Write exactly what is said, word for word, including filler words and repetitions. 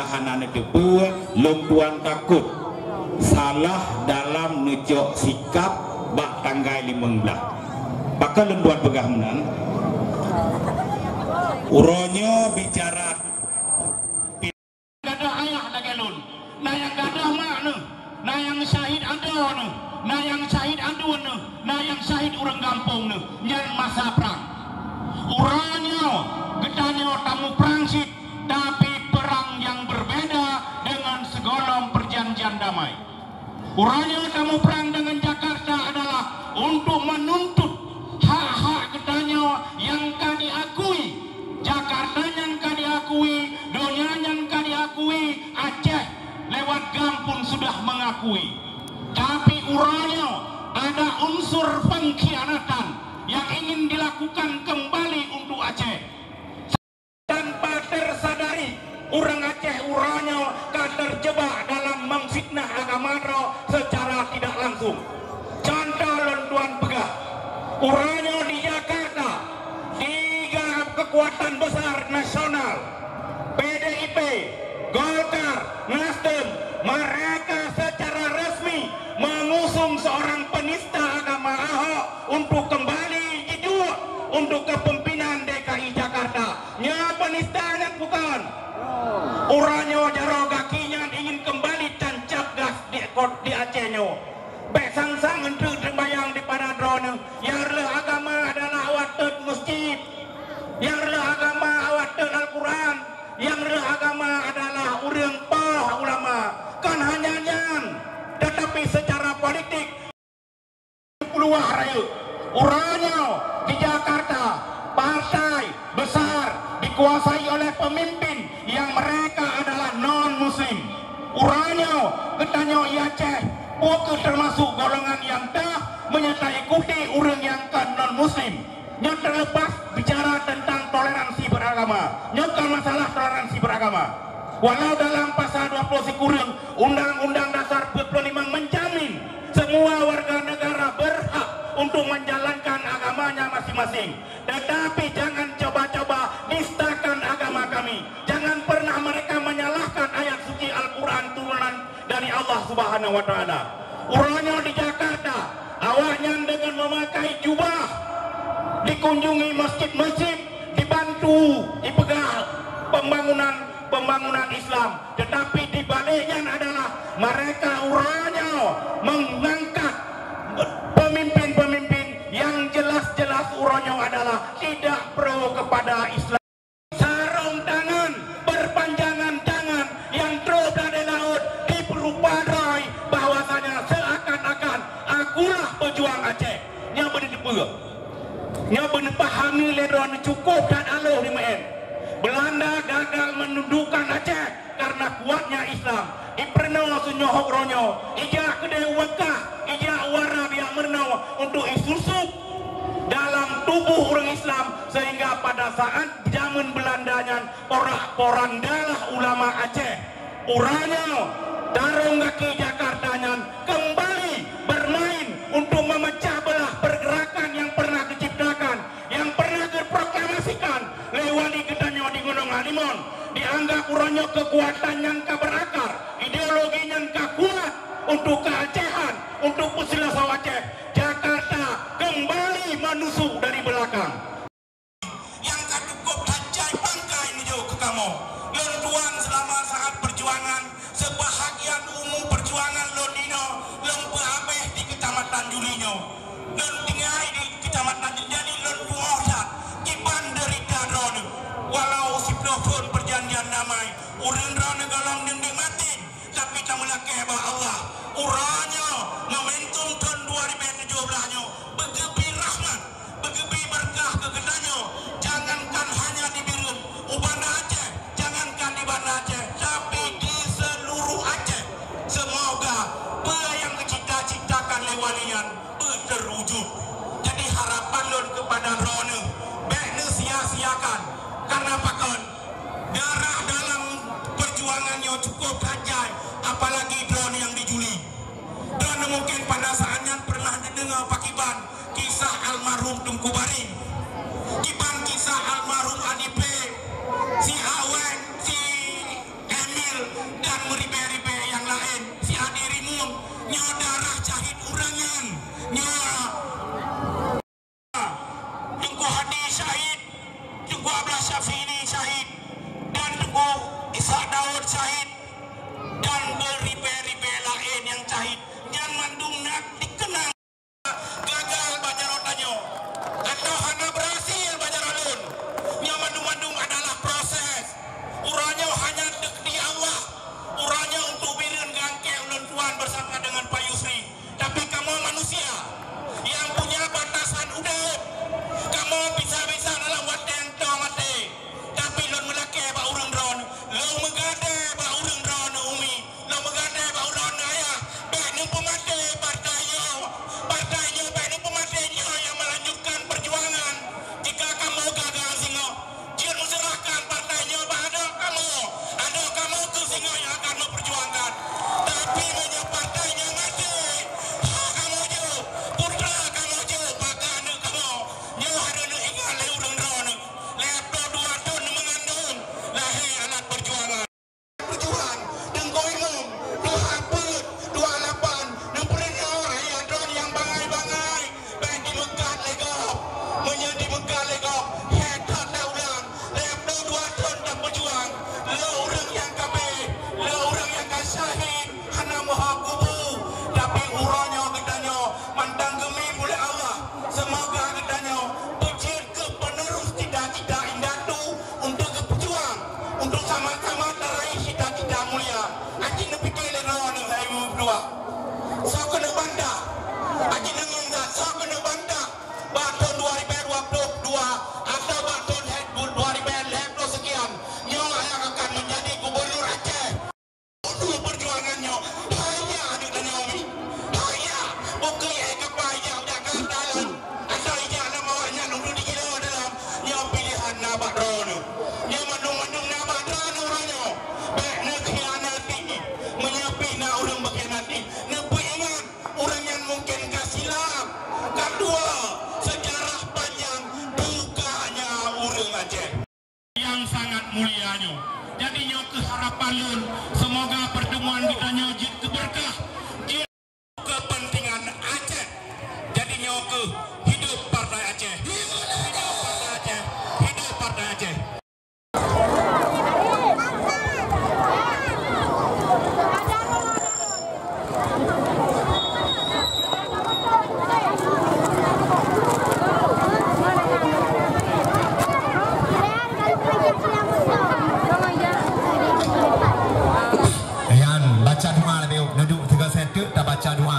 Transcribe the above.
Hana neuteupeue, lôn tuan takot salah dalam neucok sikap bak tanggai limong blaih. Pakon lôn tuan peugah meunan? Uroe nyoe bicara gadoh ayah lagèe lôn, na nyang gadoh mak neuh, na nyang syahid adoe neuh, na nyang syahid aduen neuh, na nyang syahid ureueng gampông neuh, nyan masa prang. Uroe nyoe geutanyoe tamuprang cit, tapi perang yang berbeda dengan segolom perjanjian damai. Uroe nyoe tamuprang dengan Jakarta adalah untuk menuntut hak-hak geutanyoe nyang ka diakui. Jakarta nyang ka diakui, donya nyang ka diakui, Aceh lewat GAM pun sudah mengakui. Tapi uroe nyoe ada unsur pengkhianatan yang ingin dilakukan kembali untuk Aceh. Tanpa tersadari, ureueng Aceh uroe nyoe ka terjebak dalam memfitnah agama droe secara tidak langsung. Contoh lôn tuan peugah, uroe nyoe di Jakarta, tiga kekuatan besar nasional, P D I P, Golkar, Nasdem, mereka secara resmi mengusung seorang penista agama Ahok untuk kembali jiduek untuk kepemimpinan D K I Jakarta. Nyoe penista nyan bukon? Uroe nyoe jaroe gaki nyan ingin kembali tancab gas di kot di Aceh nyoe. Bèk sang-sang eunteuk teubayang dipada droeneuh, nyang reuloh agama adalah awak tot masjid, nyang reuloh agama awak tot Al-Quran, nyang reuloh agama adalah ureueng poh ulama. Kon hanya nyan, tetapi secara politik, peuluwah rayeuk. Uroe nyoe di Jakarta, partai besar dikuasai oleh pemimpin yang mereka adalah non-muslim. Uroe nyoe geutanyoe i Aceh, peu kheueh termasuk golongan nyang teuh meunyoe taikuti ureueng nyang kon non-muslim. Nyoe terlepas bicara tentang toleransi beragama. Nyoe kon masalah toleransi beragama. Walau dalam pasal dua puluh sikureueng Undang-Undang Dasar empat puluh lima menjamin semua warga negara berhak untuk menjalankan agamanya masing-masing. Tetapi jangan coba-coba nistakan agama kami. Jangan pernah mereka menyalahkan ayat suci Al-Quran turunan dari Allah Subhanahu wa Taala. Uroe nyoe di Jakarta, awaknyan dengan memakai jubah dikunjungi masjid-masjid, dibantu, dipeugah pembangunan-pembangunan Islam. Tetapi di baliknya adalah mereka uroe nyoe mengangkat pemimpin-pemimpin yang jelas-jelas uroe nyoe adalah tidak pro kepada Islam. Sarong tangan, berpanjangan tangan nyang trôk blah di laôt, dipeurubah droe bahwasanya seakan-akan akulah pejuang Aceh. Nyoe beuneuteupeu. Nyoe beuneupahaman lé droeneuh cukup that alôh dimeu'en. Belanda gagal menundukkan Aceh karena kuatnya Islam. Di peurunoe sunyoe hok uroe nyoe, ijak keudeh u Mekah, ijak u Arab nyang meurunoe untuk isusup dalam tuboh ureuëng Islam, sehingga pada saat jameun Belanda nyan porak-porandalah ulama Aceh. Uroe nyoe, tarông gaki Jakarta nyan kembali bermain untuk memecah belah pergerakan yang pernah diciptakan, yang pernah diproklamasikan lé wali geutanyoe di Gunong Halimon, dianggap uroe nyoe keukuatan nyang ka beurakar, ideologi nyang ka kuat untuk keuacehan, untuk peuseuleusoe Aceh. Jakarta kembali menusuk dari belakang. Nyang ka cukup that jai pangkai neujok keu kamoe. Lôn tuan selama saat perjuangan, sebahagian umu perjuangan lôn inoe lôn peuhabéh di Kecamatan Juli nyoe. Lôn tinggai di Kecamatan Juli, jadi lôn tuoh that kiban deurita droeneuh. Walau siploh thon perjanjian damai, ureuëng droeneuh gohlom deungon maté, tapi tameulakée bak Allah. Uroe nyoe, momentum thon dua ribèe tujoh blaih nyoe, beugeubi rahmat, beugeubi beureukat keu geutanyoe, jangankan hanya di Bireuen, u Banda Aceh, jangankan di Banda Aceh, tapi di seluruh Aceh. Semoga peue nyang geucita-citakan lé wali nyan beuteurwujud. Jadi, harapan lôn keupada droeneuh, bèk neusia-siakan. Karena pakon? Darah dalam perjuangan nyoe cukup that jai, apalagi droeneuh nyang di Juli. Droeneuh mungkin pada saat nyan pernah neudeungoe pakiban kisah almarhum Teungku Baring. Kiban kisah almarhum Adi P, si Aweng, si Emil Sia nyang punya batasan udeb. Kamoe bisa-bisa dalam watée nyang toe maté. Tapi lôn meulakée bak ureuëng droeneueh, lôn meugadée bak ureuëng droeneueh umi, lôn meugadée bak ureuëng droeneueh ayah, bék neupeumaté partai nyoe. Partai nyoe bék neupeumaté nyoe nyang melanjutkan perjuangan. Jika kamoe gagal singoh, jeuet meuseurahkan partai nyoe bak adoe kamoe. Adoe kamoe keuh singoh nyang akan meuperjuangkan. Tapi meunyoe partai nyoe maté, ha kamoe jeuet, putra kamoe jeuet, bak aneuk kamoe. Nyoe hareuneuk ingat lé ureuëng droeneueh. Lhée ploh dua thon meungandong, lahé anak perjuangan. Perjuang, Teungku Imum, dua peuet, dua lapan, neupeureunoe rakyat droeneueh nyang bangai-bangai. Bék dimeukat lé gob. Meunyoe dimeukat lé gob, hék that taulang. Lhée ploh dua thon tapeujuang. Le ureuëng nyang ka béh, le ureuëng nyang ka syahid, hana meuhok kubu. Tapi uroe nyoe geutanyoe mantong geumi ulée Allah. Seumoga geutanyoe beujeuet keu penerus cita-cita indatu untuk geupeujuang, untuk sama-sama taraih cita-cita mulia. Aci neupike lé droeneueh hai dua. Soe keuneuk bantah? Aci neungieng that, soe keuneuk bantah? Bak thon dua ribée dua ploh dua atau bak thon dua ribée lhée ploh sekian, nyoe nyang akan menjadi gubernur Aceh. Untuk perjuangan nyoe, hanya aneuk tanyoe mi. Hanya bukon hai kapa ijak Jakarta lom. Atau ijak lam awak nyan untuk digiloe dalam. Nyoe pilihan na bak droeneueh. Nyoe mandum-mandum na bak droeneueh uroe nyoe. Bék neukhianati. Meunyoe pih na ureuëng meukhianati, neupeuingat. Ureuëng nyan mungken ka silap, ka tuwoe, seujarah panjang dukanya ureuëng Aceh. Nyang sangat mulia nyoe. Jadi nyoe keuh harapan lôn, seumoga pertemuan geutanyoe jeuet keu beureukat, jeuet keupeuntingan Aceh. Jadi nyoe keuh hidup Partai Aceh. Hidup Partai Aceh. Hidup Partai Aceh. Nyan, baca doa leubeh, neuduek sigoe seuteuk, tabaca doa.